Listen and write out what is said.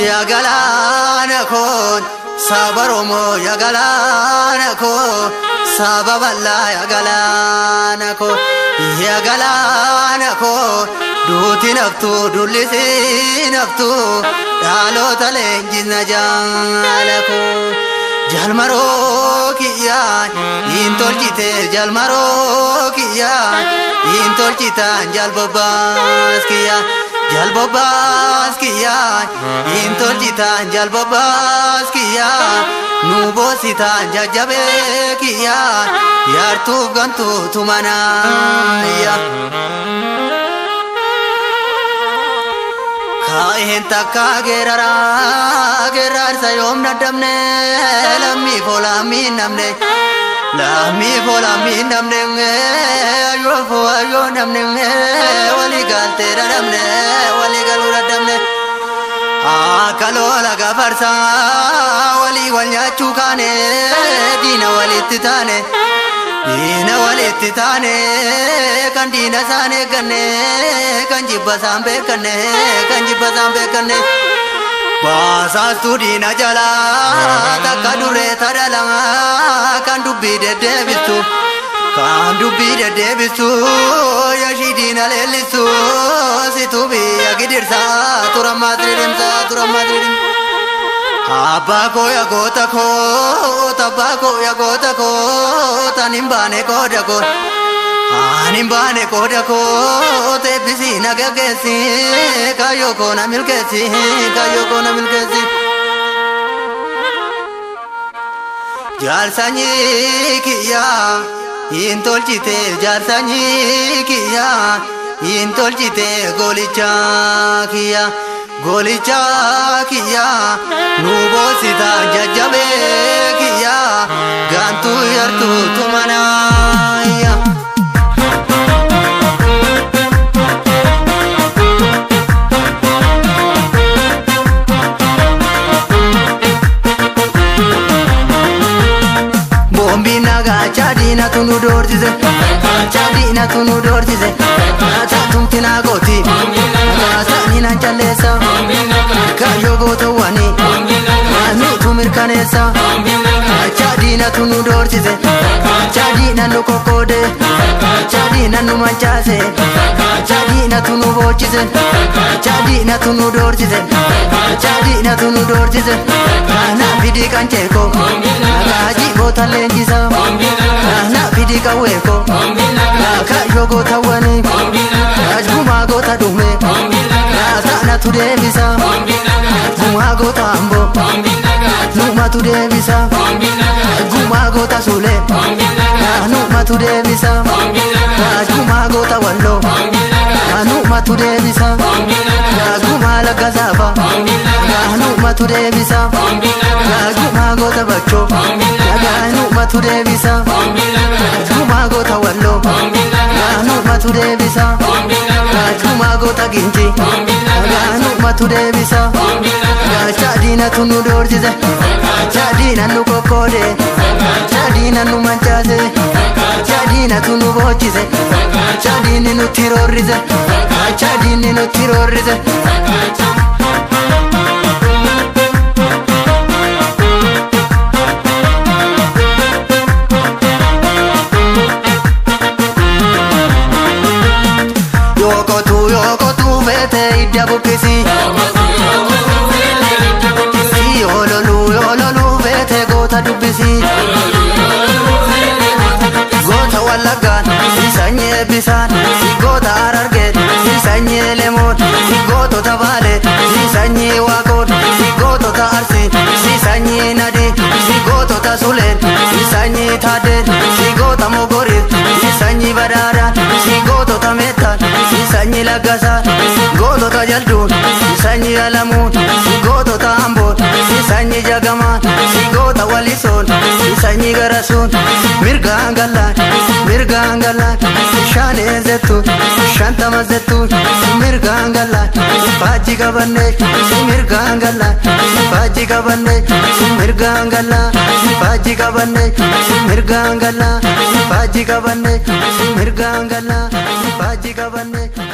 Yaa galaana koon saba Oromoo, yaa galaana koo saba bal'aa, yaa galaana koo, yaa galaana koo duuti naftu dullisi naftu dhaloota leenjisna jaala koo. Jalmaroo kiyyaa hin tolchite, jalmaroo kiyyaa hin tolchitan, jalbobbaas kiyyaa, jalbobbaas kiyyaa hin tolchitan, jalbobbaas kiyyaa nu boositan, jajjabee kiyyaa yaartuuf gantuu tumanaa. Kaa'een takka geeraraa geeraarsa yoom daddabne, lammii foolammii namne, lammii foolammii namne, ayyoo foo ayyoo namne, walii galtee dadhabne, walii galuu dadhabne. Akka lola gafarsaa walii wal nyaachuu kaane, diina walitti taane, diina walitti taane, kan diina isaan eegganne, kan jibba isaan beekanne, kan jibba isaan beekanne. Baasaastu diina jalaa takka duree tadhalaa, kan dubbii deddeebistu, kan dubbii deddeebistu, yashii diina leellistu, situu biyya gidirsaa turammaa diriirimsaa, turammaa diriirimsaa. Abbaa koo yaa goota koo, abbaa koo yaa goota koo, tan hin baane qooda koo, ani hin baane qooda koo, teebbisii na gaggeessi, kaayyoo koo na milkeessi, kaayyoo koo na milkeessi. Jaarsanyii kiyyaa hin tolchite, jaarsanyii kiyyaa hin tolchite, goolicha kiyyaa, goolicha kiyyaa nu boosita, jajjabee kiyyaa gaantuu yartuu tumanaa. Boombiin nagaa chaadiinatu nu doorsise, chaadiinatu nu doorsise, tumti naa gooti, saani nan calleessa, kaayyoo gootawwanii nutu mirkaneessa. Chaadiinatu nu doorsise, chaadiina nu kokkoode, chaadiina nu mancaase, chaadiinatu nu boochise, chaadiinatu nu doorsise, chaadiinatu nu doorsise. Na fidii qanceeko, nagaa goota leenjisa, na fidii qawweeko, kaayyoo gootawwanii, gumaa goota dhume, taanatu deebisa, gumaa goota amboo numatu deebisa, gumaa goota suulee numatu deebisa, gumaa goota walloo numatu deebisa, gumaa laggasaafa numatu deebisa, gumaa goota bachoo numatu deebisa, gumaa goota walloo numatu deebisa, gumaa goota ginci numatu deebisa. Chaadiinatu nu doorsise, chaadiina nu kokkoode, chaadiina nu mancaase, chaadiinatu nu boochise, chaadiinni nutti roorrise, chaadiinni nutti roorrise. Yoo qotuu, yoo qotuu feete idda buqqisi. Yoo loluu, yoo loluu feete goota dubbisi. Goota Wallaggaan sanyii eebbisaan, goota Harargeen sanyii Lemoon, gootota Baalee sanyii Waaqoon, gootota Arsii sanyii Nadii, gootota Suleen sanyii Taaddeen, goota Mogoriis sanyii Badhaadhaan, gootota Meettaan sanyii Laggasaan, gootota Jalduun sanyii Alamuun, gootota Amboon sanyii Jagamaan, goota Walisoon sanyii Garasuun, mirgaan gallaan, mirgaan gallaan, shaaneen zettuun, 50 zettuun, mirgaan gallaan, faajji qabanne, mirgaan gallaan, faajji qabanne, mirgaan gallaan, faajji qabanne, mirgaan gallaan, faajji qabanne, mirgaan gallaan. Faajjii qabanne.